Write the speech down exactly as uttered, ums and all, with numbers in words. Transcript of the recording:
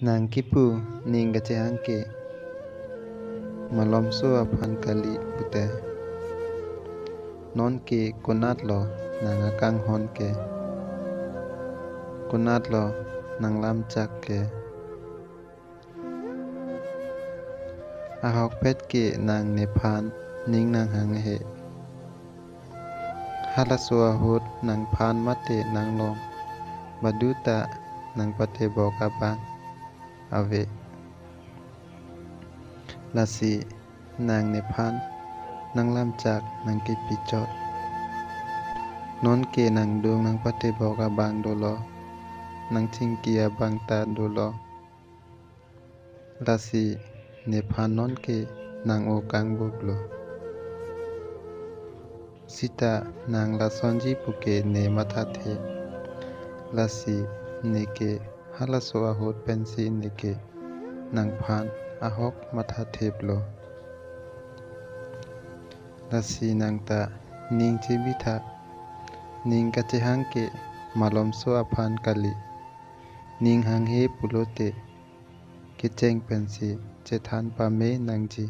Nang kipu ning kachehang ke malomso aphan kali pute. Nonke konatlo nang akanghon ke? Konatlo nang lamchak ke? Ahokpet ke nang nephan ning nanghanghe. Halaso ahut nangphan mate nanglong baduta nangpatebok abang ave. Lasi nang nephan nanglamchak nangkepichot. Nonke nangdung nangpatebok abang dolo, nangchingki abang ta dolo. Lasi nephan nonke nang-o kangbuklo. Sita nang lasonji puke ne mathathep. Lasi neke halaso ahut pensi neke nangphan ahok mathatheplo. Lasi nangta ning chebitha. Ning kachehang ke malomso aphan kali. Ning hanghe pulote kecheng pensi chethan pame nangji.